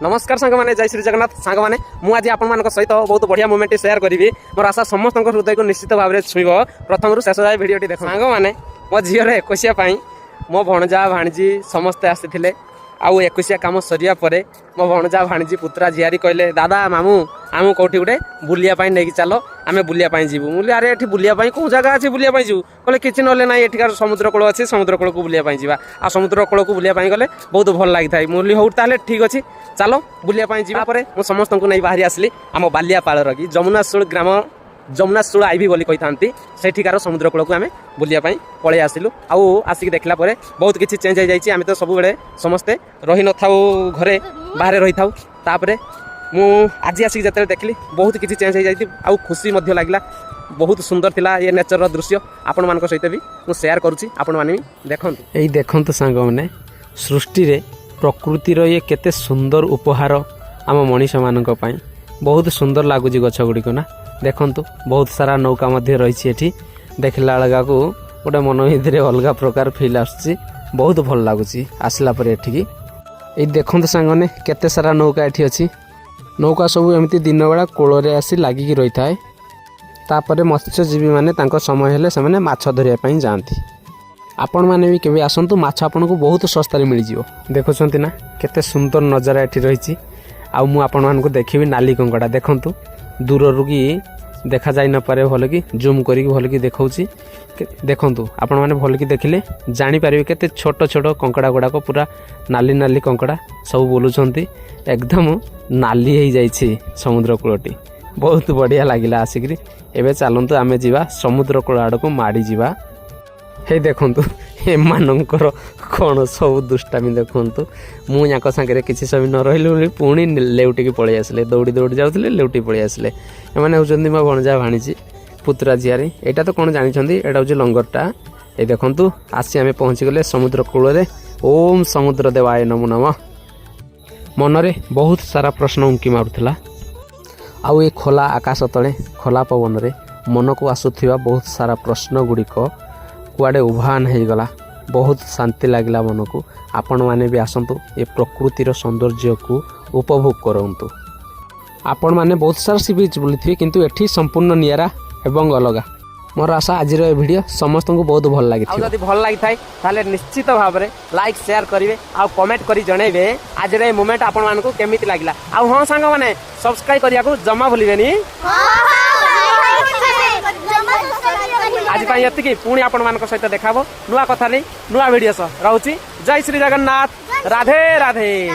ନମସ୍କାର ସାଙ୍ଗମାନେ, ଜୟ ଶ୍ରୀ ଜଗନ୍ନାଥ। ସାଙ୍ଗମାନେ, ମୁଁ ଆଜି ଆପଣମାନଙ୍କ ସହିତ ବହୁତ ବଢ଼ିଆ ମୋମେଣ୍ଟ ସେୟାର କରିବି। ମୋର ଆଶା, ସମସ୍ତଙ୍କ ହୃଦୟକୁ ନିଶ୍ଚିତ ଭାବରେ ଛୁଇଁବ। ପ୍ରଥମରୁ ଶେଷ ଯାଏ ଭିଡ଼ିଓଟି ଦେଖ। ସାଙ୍ଗମାନେ, ମୋ ଝିଅର ଏକୋଇଶିଆ ପାଇଁ ମୋ ଭଣଜା ଭାଣିଜୀ ସମସ୍ତେ ଆସିଥିଲେ। ଆଉ ଏକୋଇଶିଆ କାମ ସରିବା ପରେ ମୋ ଭଣଜା ଭାଣିଜୀ, ପୁତୁରା ଝିଆରୀ କହିଲେ, "ଦାଦା, ମାମୁଁ, ଆମକୁ କେଉଁଠି ଗୋଟେ ବୁଲିବା ପାଇଁ ନେଇକି ଚାଲ, ଆମେ ବୁଲିବା ପାଇଁ ଯିବୁ।" ମୁଁ କହିଲି, "ଆରେ, ଏଠି ବୁଲିବା ପାଇଁ କେଉଁ ଜାଗା ଅଛି ବୁଲିବା ପାଇଁ ଯିବୁ?" କହିଲେ, "କିଛି ନହେଲେ ନାହିଁ, ଏଠିକାର ସମୁଦ୍ର କୂଳ ଅଛି, ସମୁଦ୍ର କୂଳକୁ ବୁଲିବା ପାଇଁ ଯିବା। ଆଉ ସମୁଦ୍ର କୂଳକୁ ବୁଲିବା ପାଇଁ ଗଲେ ବହୁତ ଭଲ ଲାଗିଥାଏ।" ମୁଁ କହିଲି, "ହଉ ତାହେଲେ ଠିକ୍ ଅଛି, ଚାଲ ବୁଲିବା ପାଇଁ ଯିବା।" ପରେ ମୁଁ ସମସ୍ତଙ୍କୁ ନେଇ ବାହାରି ଆସିଲି ଆମ ବାଲିଆପାଳର କି ଯମୁନାଶୁଳ ଗ୍ରାମ, ଯମୁନାଶୁଳ ଆଇଭି ବୋଲି କହିଥାନ୍ତି, ସେଠିକାର ସମୁଦ୍ର କୂଳକୁ ଆମେ ବୁଲିବା ପାଇଁ ପଳେଇ ଆସିଲୁ। ଆଉ ଆସିକି ଦେଖିଲା ପରେ ବହୁତ କିଛି ଚେଞ୍ଜ ହେଇଯାଇଛି। ଆମେ ତ ସବୁବେଳେ ସମସ୍ତେ ରହିନଥାଉ ଘରେ, ବାହାରେ ରହିଥାଉ। ତାପରେ ମୁଁ ଆଜି ଆସିକି ଯେତେବେଳେ ଦେଖିଲି, ବହୁତ କିଛି ଚେଞ୍ଜ ହେଇଯାଇଛି ଆଉ ଖୁସି ମଧ୍ୟ ଲାଗିଲା। ବହୁତ ସୁନ୍ଦର ଥିଲା ଏ ନେଚରର ଦୃଶ୍ୟ। ଆପଣମାନଙ୍କ ସହିତ ବି ମୁଁ ସେୟାର କରୁଛି, ଆପଣମାନେ ବି ଦେଖନ୍ତୁ। ଏଇ ଦେଖନ୍ତୁ ସାଙ୍ଗମାନେ, ସୃଷ୍ଟିରେ ପ୍ରକୃତିର ଇଏ କେତେ ସୁନ୍ଦର ଉପହାର ଆମ ମଣିଷମାନଙ୍କ ପାଇଁ। ବହୁତ ସୁନ୍ଦର ଲାଗୁଛି ଗଛ ଗୁଡ଼ିକ ନା? ଦେଖନ୍ତୁ, ବହୁତ ସାରା ନୌକା ମଧ୍ୟ ରହିଛି ଏଠି। ଦେଖିଲା ବେଳକୁ ଗୋଟେ ମନ ଭିତରେ ଅଲଗା ପ୍ରକାର ଫିଲ୍ ଆସୁଛି। ବହୁତ ଭଲ ଲାଗୁଛି ଆସିଲା ପରେ ଏଠିକି। ଏଇ ଦେଖନ୍ତୁ ସାଙ୍ଗମାନେ, କେତେ ସାରା ନୌକା ଏଠି ଅଛି। ନୌକା ସବୁ ଏମିତି ଦିନବେଳା କୂଳରେ ଆସି ଲାଗିକି ରହିଥାଏ। ତାପରେ ମତ୍ସ୍ୟଜୀବୀମାନେ ତାଙ୍କ ସମୟ ହେଲେ ସେମାନେ ମାଛ ଧରିବା ପାଇଁ ଯାଆନ୍ତି। ଆପଣମାନେ ବି କେବେ ଆସନ୍ତୁ, ମାଛ ଆପଣଙ୍କୁ ବହୁତ ଶସ୍ତାରେ ମିଳିଯିବ। ଦେଖୁଛନ୍ତି ନା, କେତେ ସୁନ୍ଦର ନଜାରା ଏଠି ରହିଛି। ଆଉ ମୁଁ ଆପଣମାନଙ୍କୁ ଦେଖିବି ନାଲି କଙ୍କଡ଼ା। ଦେଖନ୍ତୁ, ଦୂରରୁ କି ଦେଖାଯାଇ ନପାରେ, ଭଲକି ଜୁମ୍ କରିକି ଭଲକି ଦେଖାଉଛି। ଦେଖନ୍ତୁ, ଆପଣମାନେ ଭଲକି ଦେଖିଲେ ଜାଣିପାରିବେ କେତେ ଛୋଟ ଛୋଟ କଙ୍କଡ଼ା ଗୁଡ଼ାକ, ପୁରା ନାଲି ନାଲି କଙ୍କଡ଼ା ସବୁ ବୁଲୁଛନ୍ତି। ଏକଦମ ନାଲି ହେଇଯାଇଛି ସମୁଦ୍ର କୂଳଟି। ବହୁତ ବଢ଼ିଆ ଲାଗିଲା ଆସିକିରି। ଏବେ ଚାଲନ୍ତୁ, ଆମେ ଯିବା ସମୁଦ୍ର କୂଳ ଆଡ଼କୁ ମାଡ଼ି ଯିବା। ହେଇ ଦେଖନ୍ତୁ, ଏମାନଙ୍କର କ'ଣ ସବୁ ଦୁଷ୍ଟାମି ଦେଖନ୍ତୁ। ମୁଁ ୟାଙ୍କ ସାଙ୍ଗରେ କିଛି ସମୟ ନ ରହିଲି ବୋଲି ପୁଣି ଲେଉଟିକି ପଳେଇ ଆସିଲେ। ଦୌଡ଼ି ଦୌଡ଼ି ଯାଉଥିଲେ, ଲେଉଟି ପଳେଇ ଆସିଲେ। ଏମାନେ ହେଉଛନ୍ତି ମୋ ଭଣଜା ଭାଣିଜୀ, ପୁତୁରା ଝିଆରୀ। ଏଇଟା ତ କ'ଣ ଜାଣିଛନ୍ତି? ଏଇଟା ହେଉଛି ଲଙ୍ଗରଟା। ଏଇ ଦେଖନ୍ତୁ, ଆସି ଆମେ ପହଞ୍ଚିଗଲେ ସମୁଦ୍ର କୂଳରେ। ଓମ୍ ସମୁଦ୍ର ଦେବାୟ ନମୋ ନମଃ। ମନରେ ବହୁତ ସାରା ପ୍ରଶ୍ନ ଉଙ୍କି ମାରୁଥିଲା। ଆଉ ଏ ଖୋଲା ଆକାଶ ତଳେ, ଖୋଲା ପବନରେ ମନକୁ ଆସୁଥିବା ବହୁତ ସାରା ପ୍ରଶ୍ନ ଗୁଡ଼ିକ କୁଆଡ଼େ ଉଭାନ ହେଇଗଲା। ବହୁତ ଶାନ୍ତି ଲାଗିଲା ମନକୁ। ଆପଣମାନେ ବି ଆସନ୍ତୁ, ଏ ପ୍ରକୃତିର ସୌନ୍ଦର୍ଯ୍ୟକୁ ଉପଭୋଗ କରନ୍ତୁ। ଆପଣମାନେ ବହୁତ ସାରା ସି ବିଚ୍ ବୁଲିଥିବେ, କିନ୍ତୁ ଏଠି ସମ୍ପୂର୍ଣ୍ଣ ନିଆରା ଏବଂ ଅଲଗା। ମୋର ଆଶା, ଆଜିର ଏ ଭିଡ଼ିଓ ସମସ୍ତଙ୍କୁ ବହୁତ ଭଲ ଆଉ ଲାଗିଥିବ। ଯଦି ଭଲ ଲାଗିଥାଏ, ତାହେଲେ ନିଶ୍ଚିତ ଭାବରେ ଲାଇକ୍, ସେୟାର କରିବେ ଆଉ କମେଣ୍ଟ କରି ଜଣେଇବେ ଆଜିର ଏ ମୋମେଣ୍ଟ ଆପଣମାନଙ୍କୁ କେମିତି ଲାଗିଲା। ଆଉ ହଁ ସାଙ୍ଗମାନେ, ସବସ୍କ୍ରାଇବ କରିବାକୁ ଜମା ଭୁଲିବେନି। ଆଜି ପାଇଁ ଏତିକି। ପୁଣି ଆପଣମାନଙ୍କ ସହିତ ଦେଖାହବ ନୂଆ କଥା ନେଇ, ନୂଆ ଭିଡ଼ିଓ ସହ। ରହୁଛି। ଜୟ ଶ୍ରୀ ଜଗନ୍ନାଥ, ରାଧେ ରାଧେ।